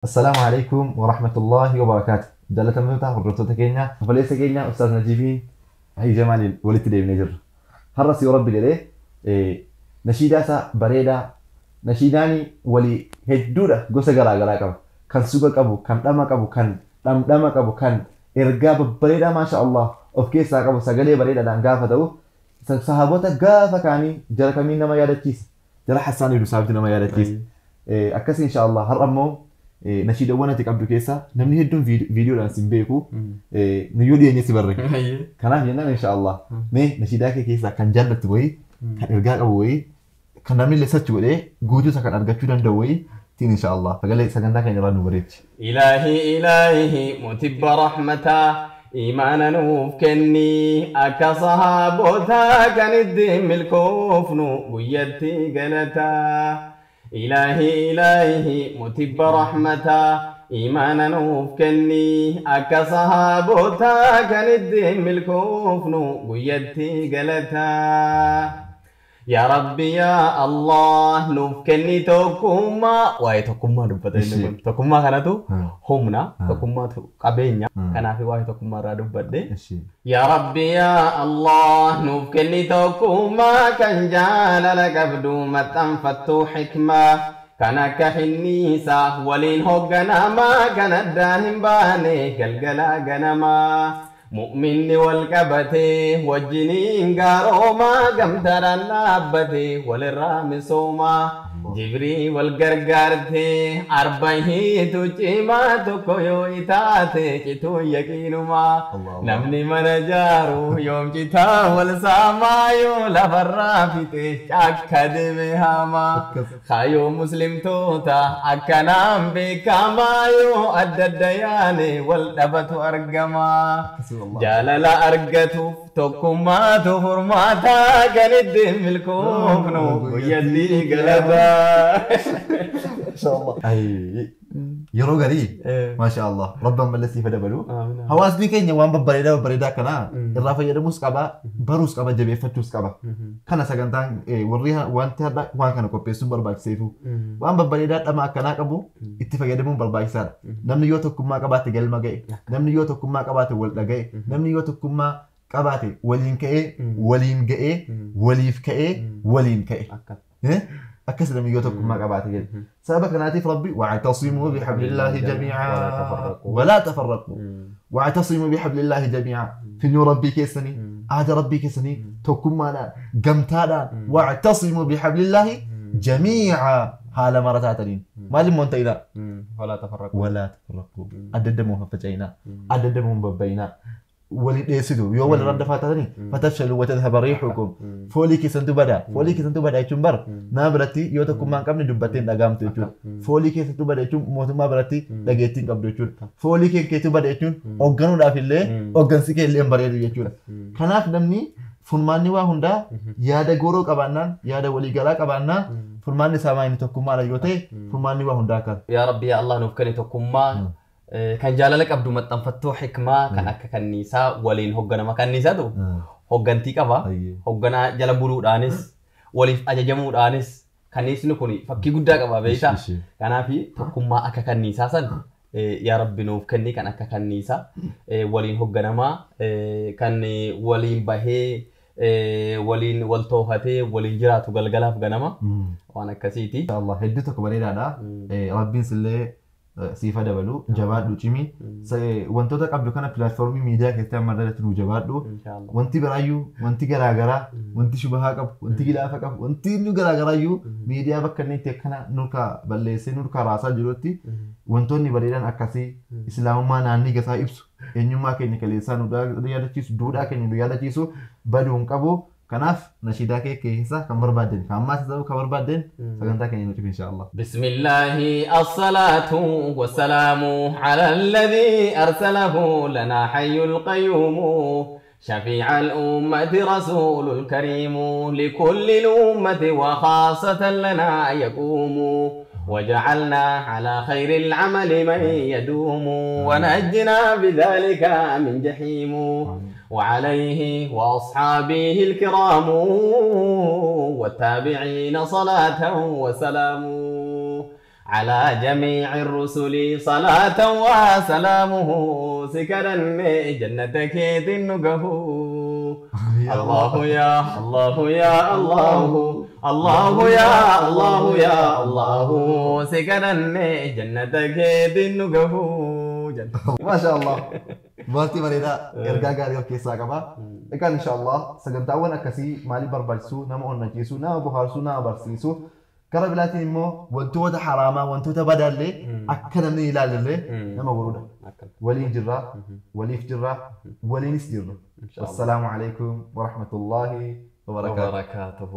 Assalaamu alaikum wa rahmatullahi wa barakaatu. Jaalatamtoota hordoftoota keenya, obboleessa keenya Ustaaz Najiibiin Hayyi walitti deebinee jirra. Har'as yoo Rabbi jedhee nashiidaa isaa bareedaa, nashiidaan walii hedduudha, gosa garaa garaa qaba. Kan suga qabu, kan dhama qabu, kan dhamdhama qabu, kan ergaa babbareedaa maasha Allah of keessaa qabu, sagalee bareedaadhaan gaafa ta'u, sahaabota gaafa kaanii jara kamiin nama yaadachiisa? Jara Hassaan ibn Saabit nama yaadachiisa. Akkas insha Allah har'a immoo nashiidawwan ati qabdu keessa namni hedduun viidiyoodhaan sin beeku, nuyyuu dhiyeenya si barre. Kanaaf jennaan insha Allah mee nashiidaa kee keessaa kan jaallattu wayii, kan ergaa qabu wayii, kan namni illee sachi godhee guutuu isa kan argachuu danda'u wayii tiin insha Allah sagalee sagantaa keenya irraa nu bareechi. Ilaahi ilaahi mutibba rahmataa imaana nuuf kenni, akka sahaabotaa kan ittiin milkoofnu guyyatti galataa. Ilaahi ilaahi mutibba rahmataa imaana nuuf kenni, akka sahaabotaa kan ittiin milkoofnu guyyatti galataa. Yaa Rabbi yaa Allah nuuf kenni tokkummaa. Waa'ee tokkummaa dubbata inni kun. Tokkummaa kanatu humna, tokkummaatu qabeenya. Kanaaf waa'ee tokkummaa irraa dubbadhe. Yaa Rabbi yaa Allah nuuf kenni tokkummaa, kan jaalala qabdu maxxanfattu hikmaa. Kan akka hinniisaa waliin hoogganamaa, kan addaan hin baane galgala ganamaa. Mu'minni wal qabatee wajjiniin gaaroomaa, gamtaadhaan dhaabbatee walirraa misoomaa. Jibrii wal gargaartee arba hiitu cimaa, tokko yoo itaate cituu yaqiinumaa. Namni mana jaaru yoom citaa wal saamaa, yoo lafarraa fixe caakka deeme haamaa. Kaayoo muslimtoota akkanaan beekamaa, yoo adda adda yaane wal dhabatu argamaa. Jaalala argatuuf tokkummaatu furmaataa, kan ittiin milkoofnu guyyatti galataa. Yeroo garii maasha Allah Rabbi ammallee siif dabalu. Hawaasni keenya waan babbareedaa babbareedaa akkanaa irraa fayyadamuus qaba, baruus qaba, jabeeffachuus qaba. Kana sagantaan warri wanti har'a waan kana qopheessuun barbaachiseefu waan babbareedaa dhama akkanaa qabu itti fayyadamuun barbaachisaadha. Namni yoo tokkummaa qabaate galma ga'e, namni yoo tokkummaa qabaate wal dhaga'e, namni yoo tokkummaa qabaate waliin ka'ee, waliin ga'ee, waliif ka'ee, waliin ka'e. Akkas namni yoo tokkummaa qabaate jedhe. Sababa kanaatiif Rabbi wa'tasimuu bihablillaahi jamii'aa walaa tafarraquu. Wa'tasimuu bihablillaahi jamii'aa. Finyoo Rabbii keessanii, aada Rabbii keessanii tokkummaadhaan, gamtaadhaan wa'tasimuu bihablillaahi jamii'aa haala mara taataniin. Maal immoo hin ta'inaa? Walaa tafarraquu. Walaa tafarraquu. Adda adda moo faffaca'inaa. Adda adda moo hin babba'inaa. Walii dheessitu yoo walirra dafaa taatanii fatafshalu wa tadhhaba riihukum, foolii keessantu bada. Foolii keessantu bada jechuun bar nama biratti yoo tokkummaa hin qabne dubbattee hin dhagahamtu jechuudha. Foolii keessantu bada jechuun mootummaa biratti dhageettii hin qabdu jechuudha. Foolii keetu bada jechuun hoogganuudhaaf illee hooggansi kee illee hin bareedu jechuudha. Kanaaf namni furmaanni waa hundaa yaada gooroo qabaannaan, yaada waliigalaa qabaannaan, furmaanni isaa maayini tokkummaadha yoo ta'e furmaanni waa hundaa akkana. Yaa Rabbi yaa Allah nuuf kenni tokkummaa, kan jaalala qabdu maxxanfattuu hikmaa, kan akka kanniisaa waliin hoogganama. Kanniisaatu hooggantii qaba. Hoogganaa jala buluudhaanis waliif ajajamuudhaanis kanniisni kun fakkii guddaa qaba beektaa. Kanaaf tokkummaa akka kanniisaa san yaa Rabbi nuuf kenni, kan akka kanniisaa waliin hoogganamaa, kan waliin bahee waliin wal toofatee waliin jiraatu galgalaaf ganama waan akkasiiti. Allah hedduu tokko bareedaadha. Rabbiin sillee siifa dabalu, jabaadhu, cimi. Wantoota qabdu kana pilaatfoormii miidiyaa keessatti amma irratti nu jabaadhu. Wanti biraayyuu, wanti garaagaraa, wanti shubahaa qabu, wanti gilaafa qabu, wanti inni garaagaraayyuu miidiyaa bakka inni itti akkana nurkaa balleessee nurkaa raasaa jirutti wantoonni bareedan akkasii islaamummaa naannii gasaa ibsu, eenyummaa keenya kaleessaa nu yaadachiisu, duudhaa keenya nu yaadachiisu baduu hin qabu. Kanaaf nashiidaa kee keessa kan barbaadden, kan ammaas ta'u kan barbaadden sagantaa keenya nu cufi insha Allah. بسم الله الصلاة والسلام على الذي أرسله لنا حي القيوم، شفيع الأمة رسول الكريم، لكل الأمة وخاصة لنا يقوم، وجعلنا على خير العمل من يدوم، ونجنا بذلك من جحيم، وعليه وأصحابه الكرام والتابعين صلاة وسلام. على جميع الرسل صلاة وسلامه سكرا جنتك نقه. الله يا الله يا الله الله يا الله يا الله سكرا جنتك نقه. Masha Allah. Dubartii bareedaa ergaa gaarii of keessaa qaba. Egaan inshallah sagantaawwan akkasii maaliif barbaachisuu, nama onnachiisuu, nama bohaarsuu, nama barsiisuu, gara biraatiin immoo wantoota haraamaa, wantoota badaallee akka namni hin ilaallee nama godhudha. Waliin jirra, waliif jirra, waliinis jirra. Wassalaamu alaikum wa rahmatullahi wa barakaatuh. وبركاته.